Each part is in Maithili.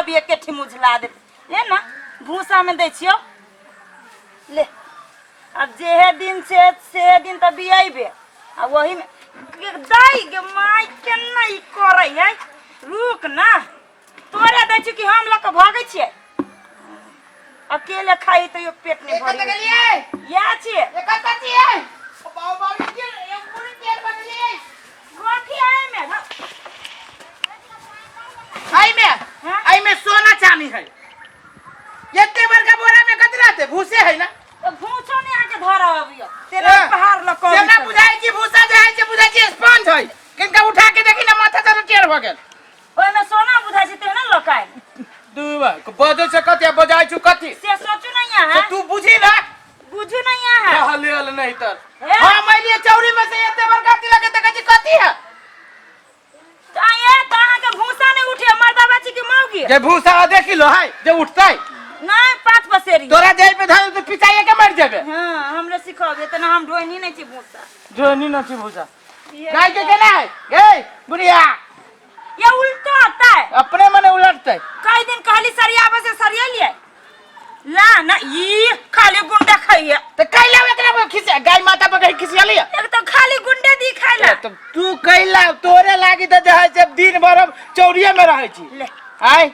सब एके ठिम उझला देत। ले ना, भूसा में दै छियौ। ले, आब जेहे दिन छै सेहे दिन तऽ बियेबे आ वही में दाइ गे माय, केना ई करै है? रुक ना, तोरे दै छी कि हम लऽ कऽ भगै छियै? अकेले खाई तैयो पेट नहि भरै। कतऽ गेलियै? इएह छियै। ए, कतऽ छियै? ओ बाबू, बाबू, के ए, पूरी तेल बनेलियै? कथी आय में? एहिमे? हाँ? एहिमे सोना चानी है। एते बड़का बोरा में कथी रहते? भूसे है ना। तऽ भूसो नहि अहाँके धरऽ अबैया तेरा पहाड़ लऽ कऽ। जेना बुझाइ छी भूसा जे है से बुझाइ छी स्पंज है। किनका उठा के देखी ना, माथा तर टेढ़ भऽ गेल। ओहिमे सोना बुझाइ छै, तेहन लऽ कऽ। दू बजै छै कथी आ बजाइ छु कथी, से सोचू नहीं अहाँ। से तू बुझी ना। बुझू नहीं अहाँ। रहल लेल नहीं तर। हे? हम अइलियै चौरी में से एते बड़का अथी लगे, देखै छी कथी है। तऽ ये तऽ अहाँके भूसा नहीं उठे, मर्दाबा छी कि मौगी? जे भूसा देखी लो है जे उठतै। नहीं, पाँच पसेरी तोरा देह पे धर तो पिचाइए के मर जेबे। हाँ, हमरे सिखबे तऽ हम ढोइनी नहीं छी भूसा। जोनी न छी भूसा। गाय के केना है गे बुढ़िया? ये उल्टा आता है। अपने मने उलटतै। कई दिन कहली सरियाबे से सरियलिए ला ना, ई खाली गुंडा खाइए। तो कैला एकरा पर खिसिया, गाय माता पर कहीं खिसियाली? एक तो खाली गुंडे दी खाइला। तो तू कैला तोरे लागी त जे है से दिन भर हम चौरिये में रहै छी। ले। आय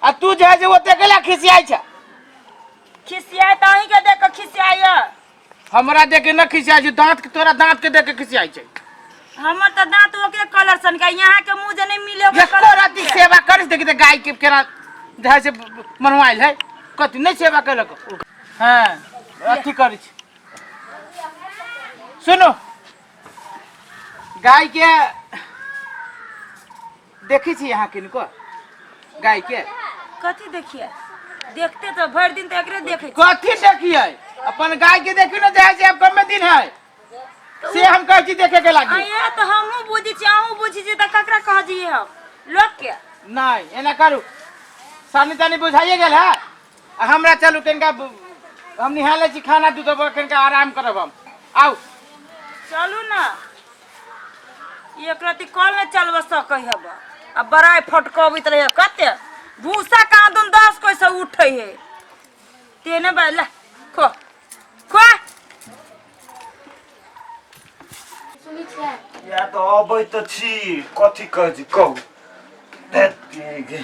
आ तू जे है से ओते कैला खिसियाइ छ? खिसियाए तऽ अहीं के देख के खिसियाए। हमरा देख के न खिसियाइ छै, दांत के, तोरा दांत के देख के खिसियाइ छै। हमर तऽ दांत ओकरे कलर सन के, यहाँ के मुंह जे नहीं मिले ओकरे एको कलर रत्ती सन के। सेवा करिस? देखी त गाय के केना जे है से मनवाइल है। कथी नहीं सेवा केलक? हाँ, अथी करै छी। सुनो, गाय के देखै छी अहाँ किनको गाय के? कथी देखिए? देखते तो भरि दिन तो एकरे देखे छी। कथी देखिए? अपन गाय के देखी न, जे है से आब कमे दिन है, से हम कहै छी देखे के लागी। आये, तऽ हमहूँ बुझै छी, अहूँ बुझै छी, तऽ ककरा कह जियै हम लोक के? नहीं, एना करू, सानी तानी बुझाइए गेल है आ हमरा चलू कनिका हम निहा लै छी खाना, दूध, कनिका आराम करब हम। आउ। चलू ने। एक रति कल नहि चलबऽ सकै हब आ बड़ाइ फटकबैत रहे। कते भूसा कहाँ दुन 10 कोइ से उठै है तेने बा। ले, खो खो। सुनै छियै? या तऽ अबै तऽ छी। कथी कहै छी, कहू। धैत के।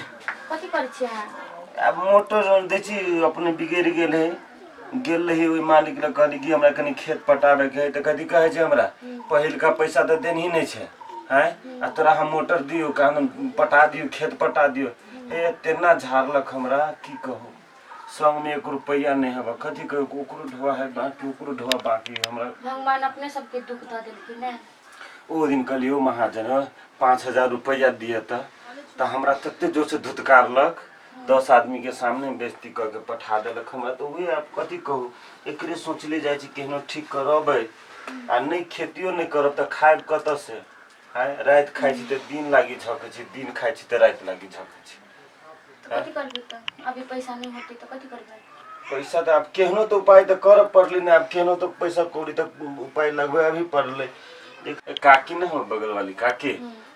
कथी करै छियै अहाँ? आब मोटर आर दै छी, अपने बिगड़ि गेल है। गेल रही ओहि मालिक लग, कहली कि हमरा कनि खेत पटाबैके है, तऽ कथी कहै छै हमरा, पहिलका पैसा तऽ देनही नहि छै। आँय, आ तोरा हम मोटर दियौ, कहाँ पटा दियौ, खेत पटा दियौ? हे, तेना झाड़लक हमरा, की कहू। संगमे एक रुपैआ नहि हेबा। कथी कहू, ओकरो ढोआ है बाकी, ओकरो ढोआ बाकी है हमरा। भगवान अपने सबके दुख दऽ देलखिन ने। ओ दिन कहलियै महाजन 5000 रुपैआ दिअ तऽ हमरा तते जोरसँ धुतकारलक, 10 आदमीके सामने बेइज्जती कऽ के पठा देलक हमरा। तऽ उहे आब कथी कहू, एकरे सोचले जाइ छी केहनो ठीक करबै आ नहि खेतियो नहि करब तऽ खायब कतऽसँ? आँय, राति खाइ छी तऽ दिन लागि झकै छी, दिन खाइ छी तऽ राति लागि झकै छी। तऽ कथी करबै? तऽ अभी पैसा नहि होतै तऽ कथी करबै? पैसा तऽ आब केहनो तऽ उपाय तऽ करऽ पड़लै ने। आब केहनो तऽ पैसा कौड़ी तऽ उपाय लगबै अभी पड़लै। एक काकी ने हो, बगल वाली काकी,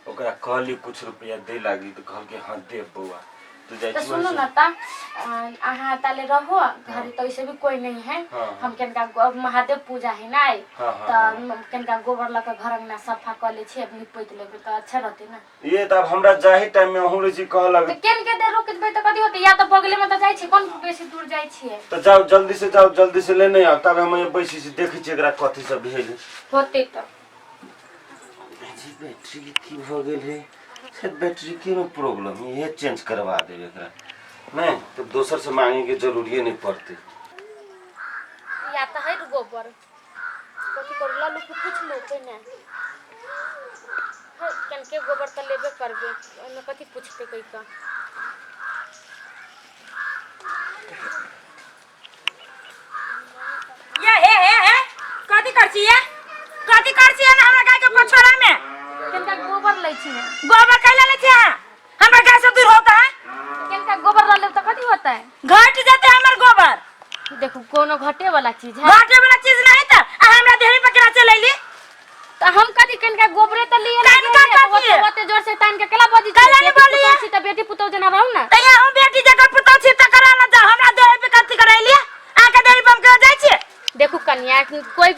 ओकरा कहली कुछ रुपया दे लागी तऽ कहलकै हँ देब बौआ, तू जाइ तऽ छी सुनू वहीं ने, से। तऽ अहाँ ताले रहो घरे, तऽ ऐसे भी कोई नहीं है। हाँ। हम कनिका महादेव पूजा है ना आइ। हाँ, हाँ, तऽ कनिका गोबर लऽ कऽ घर अंगना सफा कऽ लै छी, अपने पोति लेबै तऽ अच्छा रहतै ने। ये तऽ आब हमरा जाही टाइम में अहूँ छी कहलक। तऽ केन के देर रोक देबै तऽ कथी होतै? या तऽ बगले में तऽ जाइ छियै, कोन बेसी दूर जाइ छियै। तऽ जाउ, जल्दी से जाउ, जल्दी से लेने आउ, तब हम यहाँ बैसी छी, देखै छी एकरा कथी सब भेल। होतै तऽ। जी, बैटरी के की भऽ गेल है? शायद बैटरी के में प्रॉब्लम है, इहे चेंज करवा देबै एकरा, नहीं तऽ दोसर से मांगे के जरूरिये नहीं पड़तै। या तऽ है गोबर, कथी करू? लल्लू के पूछ लो पहिने। है, कनके गोबर तऽ लेबे करबै, ओहिमे कथी पूछतै कहि कऽ। ये हे हे हे, कथी कर छी? ये कथी कर छी ना हमरा गाय के पछोड़ा में? कनका गोबर लै छी। गोबर कैला लै छी अहाँ? हमरा गाय से दूर होता है। कनका गोबर लऽ लेब तऽ कथी होतै? घट जेतै हमर गोबर। देखू, कोनो घटे वाला चीज है? घटे वाला चीज नहीं तऽ आ हमरा देहरी पर केना चल अयली? तऽ हम कथी, कनका गोबरे तऽ लिए। कनका कथी? ओते जोर से तान के केला बजी? कैला नहीं बेटी बोलिए? पुतोह छी तऽ बेटी पुतोह जेना रहू ने। तऽ यहाँ हम बेटी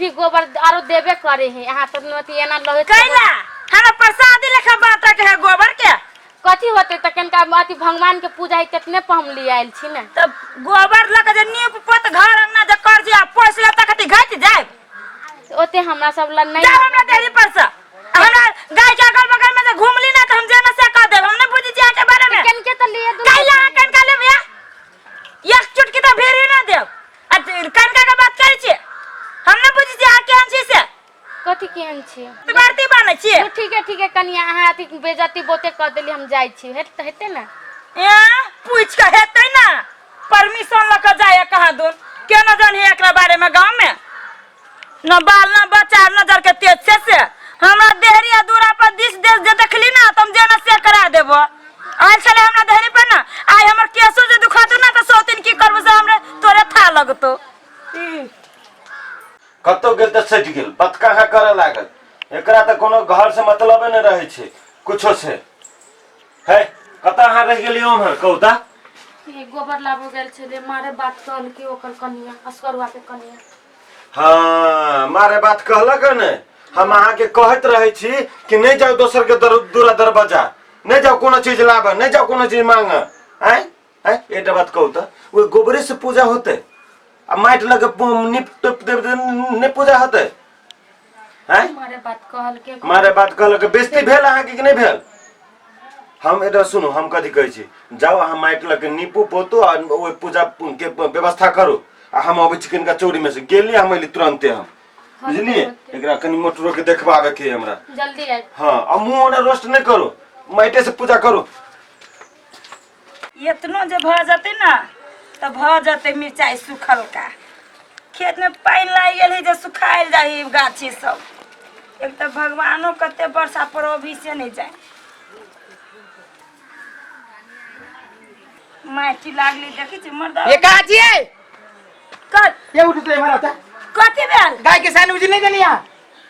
भी गोबर आरो देबे करे है अहाँ सब अथी एना लगे कैला हमरा प्रसादी लेखा बांटे के है गोबर के कथी होते तऽ कनिका अथी भगवान के पूजा है तेतने पर हम लिए आयल छी ने तब गोबर लऽ के जे नीप पोत घर अंगना जे कर जे पोस ले तखती घटि जाय ओते हमरा सब लग नहीं जाओ हमरा देहरी पर से हमरा गाय के अगल बगल में जे घूमली ना तऽ हम जे न से कह देब हम नहीं बुझै छी अहाँके बारे में कनिके तऽ लिए दू कैला अहाँ कनका लेब या एक चुटकी तऽ भेरी ना देब आ कनका के बात करै छी हम नहीं बुझै छी अहाँ केहन छी से कथी केहन छी तऽ बारती बानै छी तो ठीक है ठीक है कनिया अहाँ अथी बेजती बहुते कऽ देली हम जाइ छी हेत हेतै ने ए पूछ के हेतै ना परमिशन लऽ के जाय कहाँ दून केना जानी एकरा बारे में गाँव में न बाल न बच्चा नजर के तेज से से हमरा देहरी आ दूरा पर दिस देश जे देखली ना त हम जे न से करा देबो आयल छले हमरा देहरी पर ना आइ हमर केसो जे दुखातो ना त सौतिन की करबो से हमरे तोरे था लगतो कतौ गेल तऽ सटि गेल बतकाहा करऽ लागल एकरा तऽ कोनो घर से मतलबे नहि रहै छै कुछो से है कतऽ अहाँ रहि गेलियै ओम्हर कहू तऽ ये गोबर लाबो गेल छलै मारे बात कहलकै ओकर कनिया असगरुआ के कनिया हाँ मारे बात कहलक ने हम अहाँके कहैत रहै छी कि नहि जाउ दोसर के दूरा दरवाजा नहि जाउ कोनो चीज लाबऽ नहि जाउ कोनो चीज मांगऽ आँय आँय एकटा बात कहू तऽ ओहि गोबरे से पूजा होतै आ माटि लऽ के नीप तोप देब तऽ नहि पूजा होतै आँय मारे बात कहलकै मारे बात कहलक बेइज्जती भेल अहाँके कि नहि भेल हम एटा सुनू हम कथी कहै छी जाउ अहाँ माटि लऽ के नीपू पोतू आ ओहि पूजा के व्यवस्था करू आ हम अबै छी कनिका चौरी में से गेली हम अयली तुरन्ते हम बुझलियै एकरा कनि मोटरो के देखबाबे के हमरा जल्दी आबि हाँ आ मुँह ओना रोस्ट नहि करू माटिए से पूजा करू एतनो जे भऽ जेतै ने तऽ भऽ जेतै मिरचाइ सुखलका खेतमे पानि लागि गेल है जे सुखायल जाइ है गाछी सब एक तऽ भगवानो कते वर्षा पर अभी से नहि जाय माटि लागली देखै छी मर्द ये कहाँ छियै कर ये उठते हमारा होता कथी भेल गाय के सानी उजली नहीं देलिया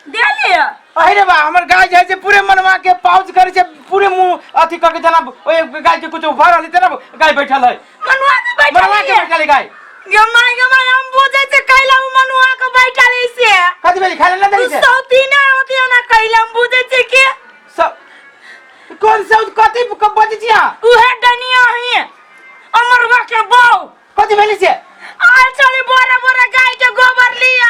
देलियै अहे रे बा हमर गाय जे है से पूरे मनवा के पाउच करे छै पूरे मुंह अथी करके जना ओए गाय के कुछ भर रहली तेना गाय बैठल है मनुआ के बैठल मनवा के बैठल है गाय गे my गे my हम बुझै छै कैला उ मनुआ के बैठल है से कथी भेली खाय ले ना देली तू से सौती ना होती ना कैला हम बुझै छै के सब कौन सा कथी बजै छी अहाँ उहे डनिया है अमरवा के बहू कथी भेली से आल चली बोरा बोरा गाय के गोबर लिया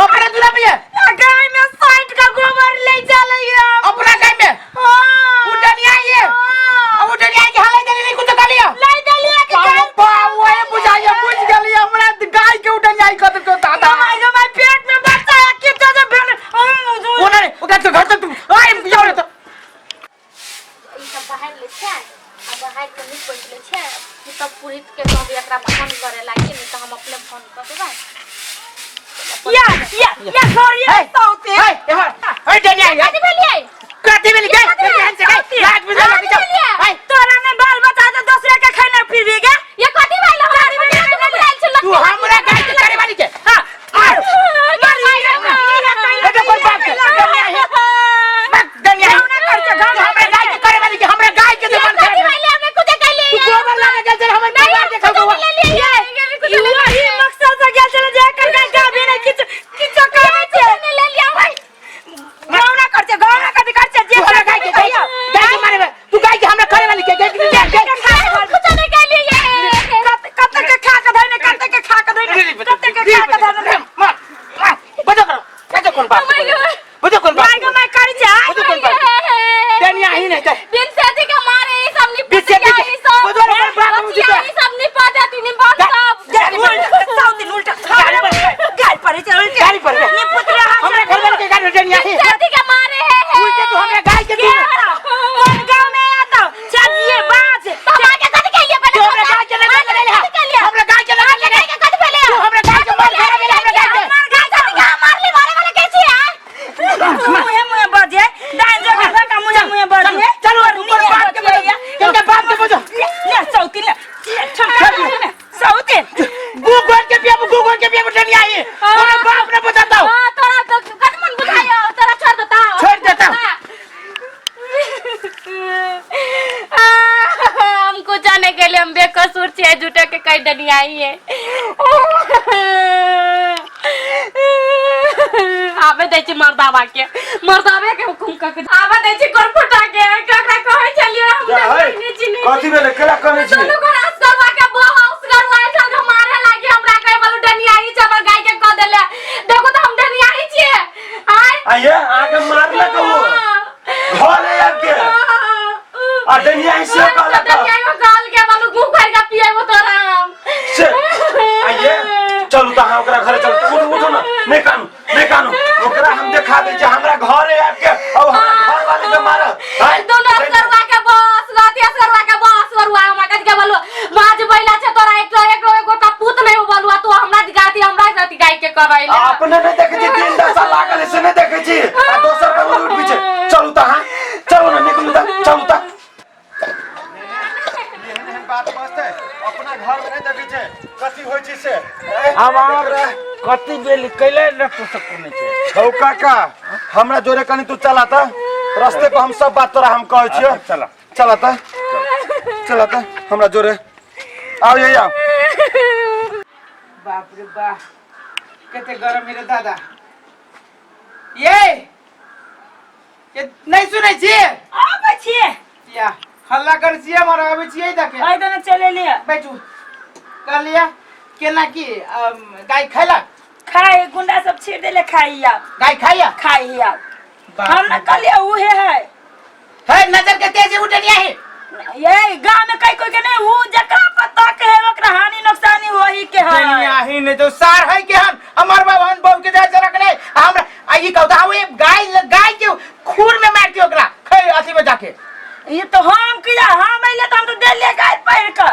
अपना दूरा पे आ गाय में साइड का गोबर ले चलैया अपना गाय में हाँ। उ डनिया ये हाँ। अब उ डनिया के हालै देली नहीं कुछ कहलिया लाई देलिया के गाय बाबू ए बुझाइया बुझ गेली हमरा गाय के उ डनिया कत को दादा my गे माय पेट में बच्चा है कि तो जे भेल हम ओना रे ओकरा तो घर तक तू आइ जाओ रे तो ई सब बहारि लै छै आ बहारि के नीक बैठ लै छै ई सब पुरोहित के कहबै एकरा फोन करे लागी नहीं तऽ हम अपने फोन कऽ देबै या या या घर ये सौते हे हे हे डनिया ये कथी भेलियै कथी भेली गाय केहन छै गाय लाज बुझा लगे जाओ हे तोरा ने बाल बच्चा तो दूसरे के खाना पीबी गे ये कथी भेल हमरा तू हमरा गाय के करे वाली के हां बेटा कोन बाप के डनिया हे मत डनिया गाँव ना कर के, गाँव ना हमरा गाय के करे वाली के हमरा गाय के जमान कथी भेलै हमे कुछ कैलियै तू गोबर लागे गेल छल हमर परिवार के खा गोबर वही मकसद से गेल छलै जे एकर गाय गाबी नहि किछु किछु करै छै गाँव ना कर छै गाँव ना कथी कर छै जे तू हमरा गाय के गाय गाय के मारे तू गाय के हमरा करे वाली के गाय के गाय के कुछ नहीं कैलियै कते के खा के धैने कते के खा के धैने कते के खा के धैने मार मार बजो करो बजो कोन बात बजो कोन बात माय गे माय करै छै बजो कोन बात डनिया ही नहीं दे बिन सेती के मारे ई सब नहीं बिन सेती के- ई सब बजो रे, बाप रे, बचिया ई सब नहीं पा जाती नहीं बाप सब उल्टा सौ दिन उल्टा गाय पड़े छै उल्टे गाड़ी पर नी पुत्र हमरा घर वाले के गाड़ी डनिया ही सेती के मारे है उल्टे तू हमरा गाय के दू कोन गाँव में आता चलिए बाज तो मार के कथी कैलियै पहिले तू हमरा गाय के लगा ले हमरा गाय के लगा ले गाय के कथी भेलै तू हमरा गाय के मार खा गेल हमरा गाय के मार गाय कथी के मारली मारे वाला के छी मुहे मुहे बजे दाइन जो का मुहे मुहे बजे चलो ऊपर बाप के बजो इनके बाप के बजो ले सौती ले ले सौती गु गोर के पिया गु गोर के पिया डनिया ही तोरा बाप ने बताता हूं हां तोरा तो कथी मन बुझायो तोरा छोड़ देता छोड़ देता। हमको जाने के लिए हम बेकसूर छियै झूठे के कई डनियाई है आबे दै छी मर्दावा के मर्दावे के हुकुम क के आबे दै छी गोर फुटा के ककरा कहै छलियै हम जा है नहि चिन्है कथी भेलै केला कनै छी दुनू गोरा असगरवा के बहु असगरवा एखन के मारे लागी हमरा कहे बोलू डनियाही छै हमर गाय के कह देले देखो तऽ हम डनियाही छियै आय आइए अहाँके मारलक ओ घरे आबि के आ डनियाही से कहलक डनियाही कहल के बोलू गू भरि के पिएबो तोरा हम से आइए चलू तऽ अहाँ ओकरा घरे चलू उठू उठू ने नहि कानू नहि कानू ओकरा हम देखा दै छी हमरा घरे आबि के और हमरा घर वाले के मारत आँय? दोनों असगरवा के बस गति असगरवा के बस असगरवा हमरा कथि के बोलू माज बैला छै तोरा एक एक एगोटा पूत नहीं हो बोलुआ तू हमरा गाती हमरा गाती गाय के करैले आ अपने नहीं देखै छी दिन दशा लागल है से नहीं देखै छी आ दोसर पर उठ पीछे चलू तऽ अहाँ चलू ने निकलू तऽ चलू तऽ एहन एहन बात मस्त है अपना घर में नहीं देखै छै कथी होइ छै से हम आब कति बेल कैले न तो सकू नहीं छै हौ काका हमरा जोरे कनी तू चला त रस्ते पर हम सब बात तोरा हम कहै छियो अच्छा, चला। चला त चला त हमरा जोरे आओ यही आओ बाप रे बाप कते गरम है रे दादा ये ये नहीं सुनै छियै आबै छियै या हल्ला कर छियै हमर आबै छियै देखे एहि दने चलि एलियै बैठू कहलियै केना की गाय खैलक खाइ गुंडा सब छीट देले खाइ आब गाय खाइया खाइ आब बाप हम न रे। कहलियै उहे है है नजर के तेज उठनिया है ये गांव में कई कोई के नहीं ऊ जकरा पता के है ओकरा हानि नुकसानी वही के है दुनिया ही नहीं तो सार है के हम हमार बाबा हम बहू के जाय से रखले हमरा आ ई कहू त गाय गाय के खूर में मार के ओकरा खै अथी में जाके ये तो हम किया हम अइले तो हम तो देलिए गाय पहिर के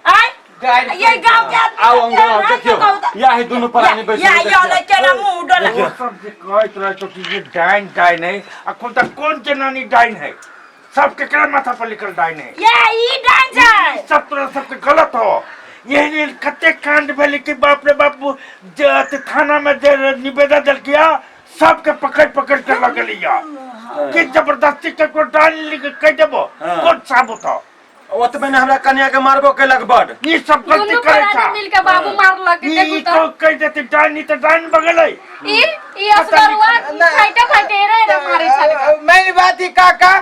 आय गाय ये गांव के आदमी आओ सब अंगना के देखियो हाथ में कहू या ही दुनू प्राणी या बैसल या या ले केना मुंह डोला देखियो। सब जे कहैत रहै छौ कि ये डाइन डाइन है अखन तक कोन के नानी डाइन है सब केकरा माथा पर लिखल डाइन है ये ई डाइन छै सब तोरा सबके गलत हो एहन एहन कते कांड भेलै कि बाप रे बाप जे अथी थाना में जे निवेदन देलकिया सबके पकड़ पकड़ के लगलिया कि जबरदस्ती केकरो डाइन लिख कह देबो हाँ। कोन साबुत हो ओतबे ने हमरा कन्या के मारबो केलक बड ई सब गलती दुनू करै प्राणी छा मिल के बाबू मारलक ई देखू ई तऽ तो कह देते डाइन ई तऽ डाइन बगलै ई ई असगरुआ खाइते खाइते रे रे मारे छल मेन बात ई काका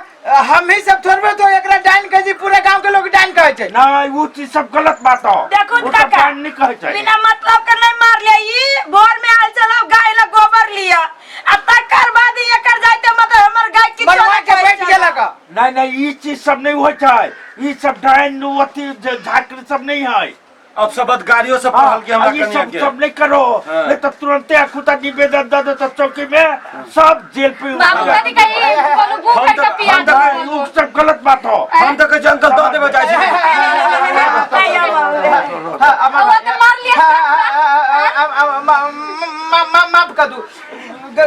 हम ही सब थोड़बे तो एकरा डाइन कहै छी पूरा गांव के लोग डाइन कहै छै नहीं वो चीज सब गलत बात हो देखो वो सब काका डाइन नहीं कहै छै बिना मतलब के नहीं मार लिया ई भोर में आयल चलाओ गाय ला गोबर लिया आ तकर बाद ई एकर जाइते मतलब हमर गाय किछो बनवा नहीं के कहै बैठ छल। गेलक नहीं नहीं ई चीज सब नहीं होइ छै ई सब डाइन अथी झाकरी सब नहीं है अब सब गाड़ियों से पढ़ल के हमरा ई कन्या सब के सब नहीं करो हाँ। नहीं तो तुरंते अखुता निवेदन दे दो तो चौकी में सब जेल पे बाबू कथी कही कोनो गू हम खाइ के तऽ- पिया हम तऽ- दे उ सब गलत बात हो हम तऽ कहै छी अंकल दऽ देबे जाइ छी हाँ, अब- वो तो मार लिया माफ कर दू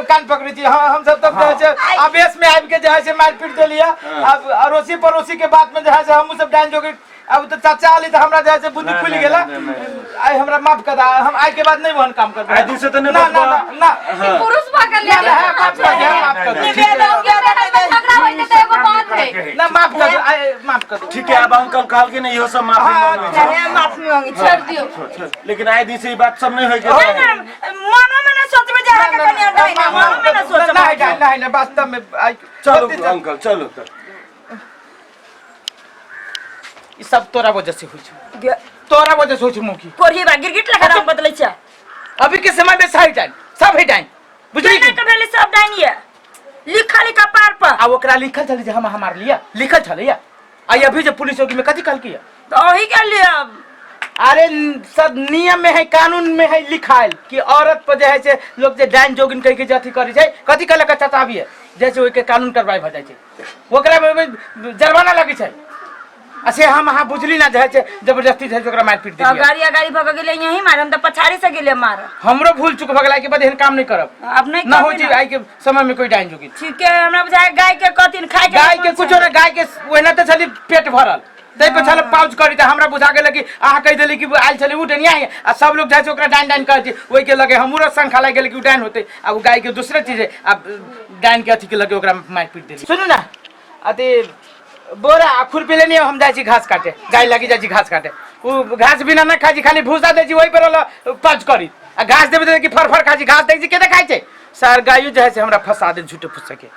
कान पकड़े छी हाँ, हम सब तब जे है से आवेश में आबि के जे है से मारपीट देलियै अब अड़ोसी पड़ोसी के बात में जे है से हमहूँ सब डाइन जोगे अब तो चाचा आली तो हमरा जे है से बुद्धि नहीं, खुलि नहीं, गेला नहीं, नहीं, आइ हमरा माफ कर दा हम आइ के बाद नहीं ओहन काम करबै आइ दिन से तऽ नहि ना ना बजबह। ना ना ई पुरुष भऽ गेल ना, ना, हाँ, माफ कर दे, माफ कर दे। निवेदन के झगड़ा होइत तऽ एगो बात है ना माफ कर दू आइ माफ कर दू ठीक है अब अंकल कहलखिन ने इहो सब माफी मांगै छै चाहे माफी मांगी छोड़ दियौ लेकिन आइ दिन से ई बात सब नहीं होय के ना चाही। ना मनो में ना सोचबे जे अहाँके कन्या डाइन है, मनो में ना सोचबे नहीं नहीं नहीं वास्तव में आइ चलू अंकल चलू ई सब तोरा वजह से होइ छौ तोरा वजह से होइ छौ मुखी कोरही बा गिरगिट लगा रंग बदलै छै अभी के समय में सही टाइम सब है टाइम बुझली केना कि के भेलै सब डाइन ये लिखल कपार पर आ ओकरा लिखल छलै जे हम हमार लिया लिखल छलै या आ अभी जे पुलिस चौकी में कथी कहलकी या तऽ ओही के लिए अरे सब नियम में है कानून में है लिखायल कि औरत पर जे है से लोग जे डाइन जोगिन कह के जे अथी करै छै कथी कहलक चाचा अभी है जैसे ओहिके कानून कार्रवाई भऽ जाइ छै ओकरा में जरिमाना लगै छै आ से हम अहाँ बुझली ना जे है से जबरदस्ती जे है से ओकरा मारि पीट तऽ देलियै गाड़ी अगाड़ी भऽ के गेलै यहीं मार हम तऽ पछाड़ी से गेलियै मार हमरो भूल चूक भऽ गेल आइ के बाद एहन काम नहीं करब अब नहीं ना करबै होइ छै ना। आइ के समय में कोई डाइन जोगिन ठीक है हमरा बुझाय गाय के कथिन खाय के गाय के कुछो ना गाय के ओहिना तऽ छली पेट भरल ताहि पर छल पाउच करी तऽ हमरा बुझा गेल कि अहाँ कहि देली कि आयल छलै ओ डनिया है आ सब लोग जाइ छै ओकरा डाइन डाइन कहै छै ओहिके लगे हमरो शंखा लागि गेल कि ओ डाइन होतै आ ओ गाय के दूसरे चीज है आ डाइन के अथी के लगे ओकरा मारि पीट देली सुनू ना अथी बोरा आ खुरपी लेने हम जाइ छी घास काटे गाय लगी जाइ छी घास काटे ओ घास बिना ना खाइ छी खाली भूसा दै छी ओहि पर पाउच करी आ घास देबै तऽ कि फर फर खाइ छै घास दै छै केते खाइ छै सर गायो जे है से हमरा फंसा दे झूठे फूसे के।